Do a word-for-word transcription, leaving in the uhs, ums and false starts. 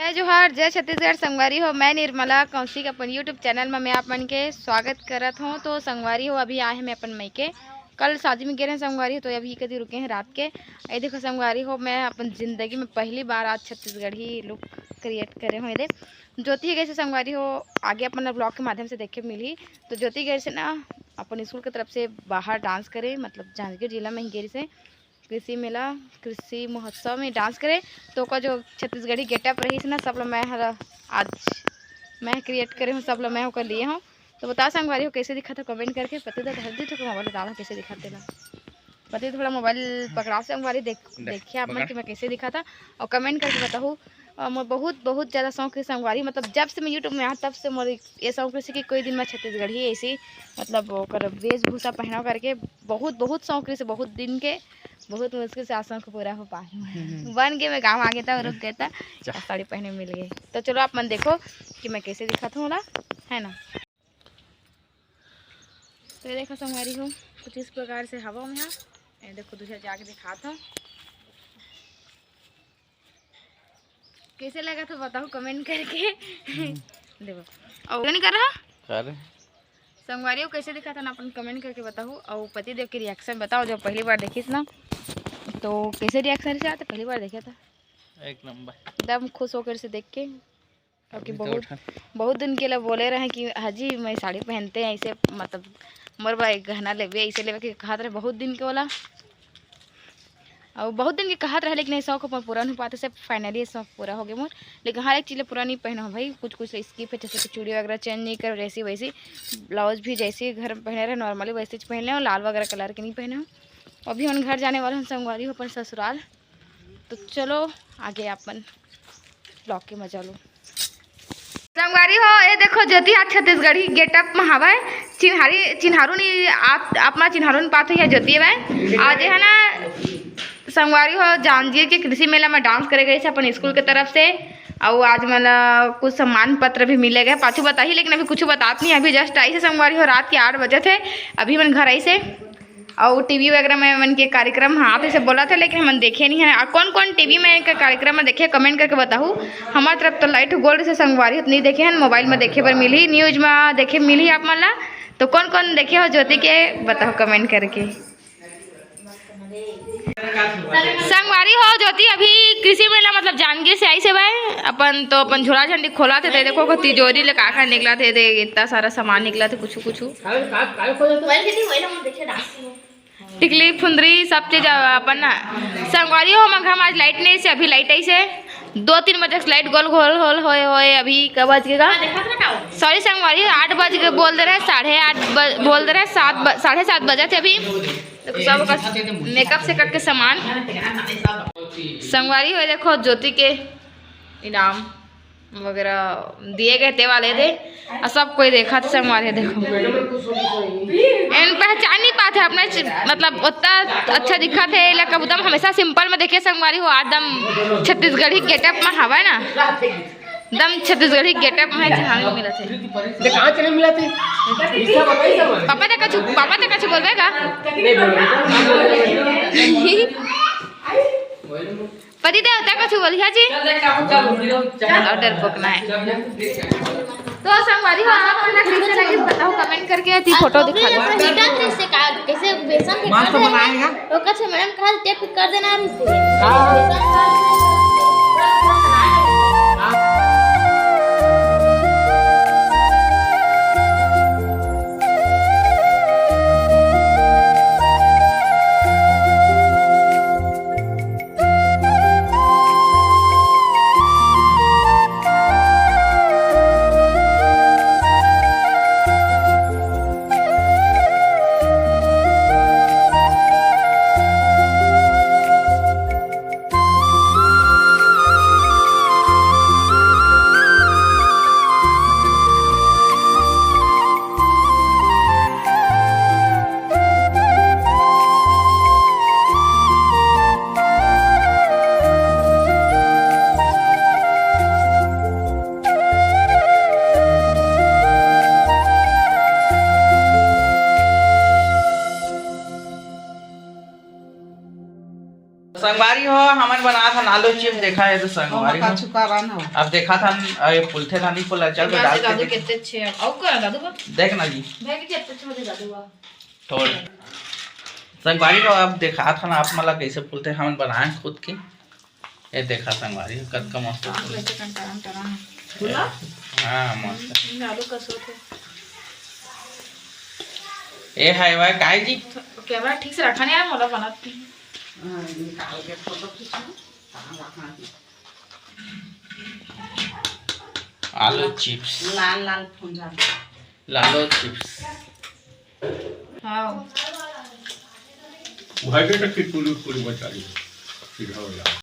जय जोहार, जय छत्तीसगढ़। संगवारी हो, मैं निर्मला कौशिक अपन YouTube चैनल में मैं आप मन के स्वागत करत हूँ। तो संगवारी हो, अभी आए हैं मैं अपन मइके, कल शादी में गे रहे संगवारी हो, तो अभी कति रुके हैं रात के। ये देखो संगवारी हो, मैं अपन जिंदगी में पहली बार आज छत्तीसगढ़ी लुक क्रिएट करे हूँ। ये दे ज्योति ही कैसे संगवारी हो, आगे अपन ब्लॉग के माध्यम से देखे मिली। तो ज्योति गए से ना अपन स्कूल की तरफ से बाहर डांस करे, मतलब जांजगीर जिला में ही गए से कृषि मेला, कृषि महोत्सव में डांस करे, तो ओकर जो छत्तीसगढ़ी गेटअप रहिस ना, सब ल मैं हर आज मैं क्रिएट करे हूँ, सब ल मैं ओकर लिए हूँ। तो बताओ संगवारी हो, कैसे दिखत हे कमेंट करके। पति तो हर दी थोड़ा मोबाइल बतावा कैसे दिखत तेला। पति थोड़ा मोबाइल पकड़ा संगवारी देख, देख, देखिए आप मन पकड़। कि मैं कैसे दिखत हे और कमेंट करके बताहू। और मोर बहुत बहुत ज़्यादा शौक है संगवारी, मतलब जब से मैं YouTube में आया तब से मोर ये शौक रहिस कि कोई दिन मैं छत्तीसगढ़ी ऐसी, मतलब ओकर वेशभूषा पहनाव करके बहुत बहुत शौक रहिस बहुत दिन के। बहुत मुश्किल से आज शौक पूरा हो पाए। हम्म। बन के मैं गाँव आ गया था, रुक गया था, जा। साड़ी पहने मिल गई। तो चलो आप मन देखो कि मैं कैसे दिखत हूँ ना, है ना। तो ये देखो संगवारी हो, कुछ इस प्रकार से हवा में है। ये देखो दूसरा जाके दिखाता हूँ। कैसे लगा था बताओ कमेंट करके। हम्म। देखो, और नहीं कर रहा? कर। संगवारी हो, कैसे दिखा था ना, अपन कमेंट करके बताओ। और पति देव के रिएक्शन बताओ, जो पहली बार देखिस ना, तो कैसे रिएक्शन से आते, पहली बार देखा था। एक नंबर। एकदम खुश होकर से देख के, क्योंकि अभी तो बहुत, उठा। बहुत दिन के लिए बोले रहे कि हाजी मैं साड़ी पहनते हैं ऐसे, मतलब मोर बर गहना लेबे, ऐसे लेबे के कहत रहे बहुत दिन के वाला। और बहुत दिन के कहत रहे, लेकिन ये शौक अपन पूरा नहीं पाते से, फाइनली ये शौक पूरा हो गया मोर। लेकिन हर एक चीज़ ला पूरा नहीं पहना हो भाई, कुछ कुछ स्किप है, जैसे कि चूड़ी वगैरह चेंज नहीं कर, ऐसी वैसी ब्लाउज भी जैसे घर में पहने रहे नॉर्मली वैसे ही पहन ले, और लाल वगैरह कलर के नहीं पहने हो। अभी हम घर जाने वाले हैं संगवारी हो अपन ससुराल। तो चलो आगे अपन ब्लॉग के मजा लो। संगवारी हो, ये देखो ज्योति आज छत्तीसगढ़ी गेटअप में हवय। चिन्हारी, चिन्हारू नहीं, आप, आप मा चिन्हारू नहीं पात हो, यह ज्योति हवय। आज है ना संगवारी हो, जांजगीर के कृषि मेला में डांस करे गए थे अपन स्कूल के तरफ से, और आज मला कुछ सम्मान पत्र भी मिले गए। पाछू बताही, लेकिन अभी कुछ बतात नहीं, अभी जस्ट आई से संगवारी हो, रात के आठ बजे थे, अभी मन घर आई से। अउ टीवी वगैरह में मन के कार्यक्रम, हाँ, तो इसे बोला था, लेकिन हमन देखे नहीं है। आ कौन कौन टीवी में के कार्यक्रम में देखे, कमेंट करके बताहू। हमार तरफ तो लाइट गोल्ड से संगवारी होत नहीं देखे हैं, मोबाइल में देखे बर मिली, न्यूज में देखे मिली आप मन ला। तो कौन कौन देखे हो ज्योति के, बताओ कमेंट करके। संगवारी हो, ज्योति अभी कृषि मेला मतलब जांजगीर से आई से भाई, अपन तो अपन झोला झंडी खोला थे, ते देखो को तिजोरी ले काखा निकला थे, दे इतना सारा सामान निकला थे, कुछ कुछ। टिकली फुंदरी सब चीज अपन ना। संगवारी हो, मगर हम आज लाइट नहीं से, अभी लाइट आई से दो तीन बजे से लाइट गोल गोल होल होए होए, अभी कब बज गए? सॉरी संगवारी, आठ बज के बोल दे रहे, साढ़े आठ ब-, बोल दे रहे, सात ब-, साढ़े सात बजे थे अभी। देखो सब ओकर मेकअप से करके सामान। संगवारी हो, देखो ज्योति के इनाम वगैरह दिए गए ते वाले दे, और सब कोई देखा था संगवारी, देखो एन पहचान नहीं पाते अपने च-, मतलब उतना अच्छा दिखा थे, लेकिन एकदम हमेशा सिंपल में देखे संगवारी हो, एकदम छत्तीसगढ़ी गेटअप में हवा है ना, एकदम छत्तीसगढ़ी गेटअप में है, जहाँ भी मिला थे। देख, कहाँ चले मिला थे? इसका बताइए सब। पापा ते कुछ, पापा ते कुछ बोलबे का? नहीं बोलबे। पति देव ते कुछ बोलिया जी? चल, देख, चल, चल, चल। और डरपोक ना है। तो संगवारी हो, आप मन ला कैसे लगिस बताओ कमेंट करके, ती फोटो दिखा दो। कैसे बेसन के मस्त बनाएगा। ओकर से मैडम कहा टेप कर देना और इसे। हाँ। हमन बनात हन आलू चिप्स, देखा हे तो संगवारी हो। अब देखा था, अरे फूलथे धानी को लचर में डाल के दादू देख। कितने अच्छे हैं। अउ का दादू बा? देख ना जी। भाई कितने अच्छे होते दादू बा। थोड़ संगवारी हो, अब देखा था ना आप मला कैसे फूलथे, हमन बनाए खुद के। ये देखा संगवारी हो, कतका मस्त फूल। कैसे टंटारन टरान है। फूला? हाँ, मस्त। हम्म, आलू का सोत है। ए हाय वाय काय जी? कैमरा ठीक से रखा नहीं यार, मोला बनत नहीं। हाँ, निकाल के फोटो खींचना। कहाँ रखना है? आलू चिप्स। लाल लाल फुंजा। लालो चिप्स। हाँ। भाई बेटा की पूरी पूरी बचा ली। सीधा हो गया।